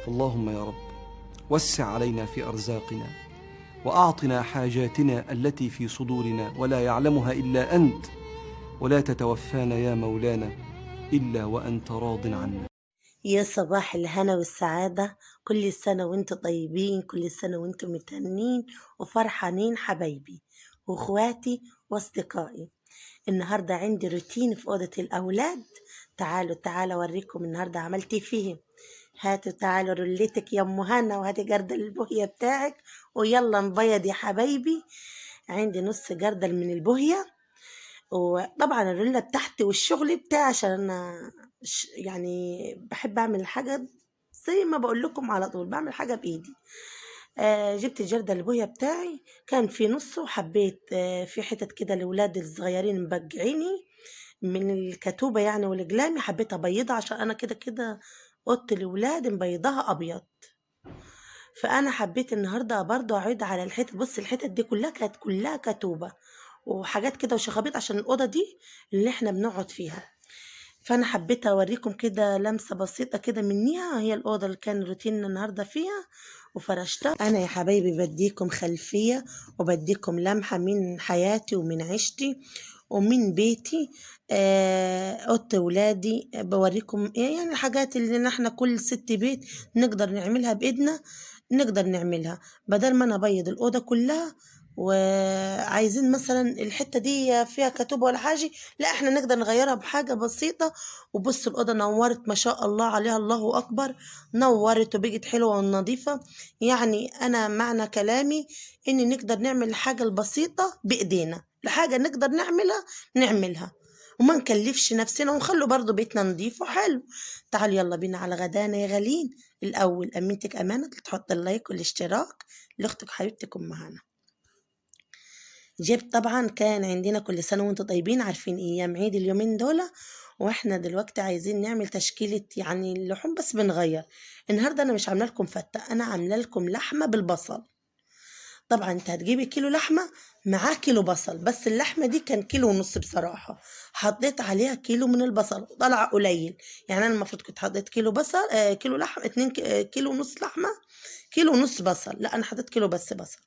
فاللهم يا رب وسع علينا في أرزاقنا، وأعطنا حاجاتنا التي في صدورنا ولا يعلمها إلا أنت، ولا تتوفانا يا مولانا إلا وأنت راض عنا. يا صباح الهنا والسعادة، كل سنة وانتم طيبين، كل سنة وانتم متهنين وفرحانين حبايبي واخواتي واصدقائي. النهاردة عندي روتين في أوضة الأولاد، تعالوا تعالوا أوريكم النهاردة عملت إيه فيهم. هاتوا تعالوا رولتك يا أم هنا، وهاتي جردل البوهية بتاعك، ويلا نبيض يا حبايبي. عندي نص جردل من البوهية، وطبعا الرولة بتاعتي والشغل بتاعي عشان أنا يعني بحب أعمل الحاجة زي ما بقول لكم على طول، بعمل حاجة بإيدي. جبت الجردل البوهية بتاعي كان في نصه، وحبيت في حتت كده لولاد الصغيرين مبجعيني من الكتوبة يعني والجلامي، حبيت أبيضها عشان أنا كده كده أوضة الولاد مبيضها أبيض. فأنا حبيت النهاردة برضو أعيد على الحتت. بص الحتت دي كلها كانت كلها كتوبة وحاجات كده وشخابيط عشان الأوضة دي اللي احنا بنقعد فيها. فأنا حبيت أوريكم كده لمسة بسيطة كده منيها، هي الأوضة اللي كان روتيننا النهاردة فيها وفرشتها. أنا يا حبايبي بديكم خلفية وبديكم لمحة من حياتي ومن عيشتي ومن بيتي، أوضة ولادي، بوريكم إيه يعني الحاجات اللي احنا كل ست بيت نقدر نعملها بإيدنا، نقدر نعملها بدل ما أنا أبيض الأوضة كلها وعايزين مثلا الحتة دي فيها كتوبة ولا حاجة، لا احنا نقدر نغيرها بحاجة بسيطة. وبص الأوضة نورت ما شاء الله عليها، الله أكبر، نورت وبقت حلوة ونظيفة. يعني أنا معنى كلامي إن نقدر نعمل الحاجة البسيطة بإيدينا، الحاجة نقدر نعملها نعملها وما نكلفش نفسنا، ونخلو برضو بيتنا نظيف وحلو. تعالوا يلا بينا على غدانا يا غالين. الأول أمينتك أمانة تحط اللايك والاشتراك لأختك حبيبتك أم هنا. جبت طبعا كان عندنا كل سنة وانتم طيبين، عارفين ايام عيد اليومين دول، واحنا دلوقتي عايزين نعمل تشكيلة يعني اللحوم بس بنغير. النهاردة انا مش عاملة لكم فتة، انا عاملة لكم لحمة بالبصل. طبعا انت هتجيبي كيلو لحمة معاه كيلو بصل، بس اللحمة دي كان كيلو ونص بصراحة، حطيت عليها كيلو من البصل طلع قليل. يعني انا المفروض كنت حطيت كيلو بصل، كيلو لحمة، 2 كيلو ونص لحمة، كيلو ونص بصل، لا انا حطيت كيلو بس بصل.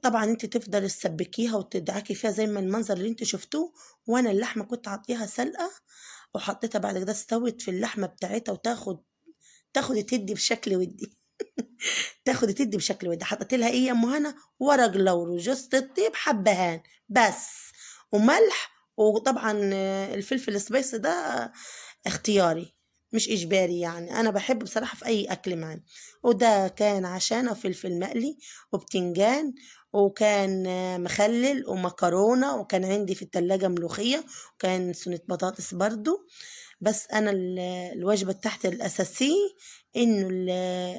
طبعا انت تفضل تسبكيها وتدعكي فيها زي ما المنظر اللي انت شفتوه. وانا اللحمة كنت عطيها سلقه وحطيتها بعد كده استوت في اللحمة بتاعتها، وتاخد تدي بشكل ودي تاخد تدي بشكل ودي. حطيت لها ايه يا ام هنا؟ ورق لورو، جوزة الطيب، حبهان بس، وملح، وطبعا الفلفل السبايسي ده اختياري مش اجباري، يعني انا بحب بصراحة في اي اكل معاه. وده كان عشانه فلفل مقلي وبتنجان، وكان مخلل ومكرونه، وكان عندي في التلاجة ملوخية، وكان صينية بطاطس برضو. بس انا الوجبة بتاعتي الاساسية انه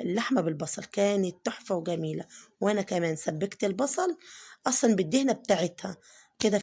اللحمة بالبصل كانت تحفة وجميلة. وانا كمان سبكت البصل اصلا بالدهنه بتاعتها،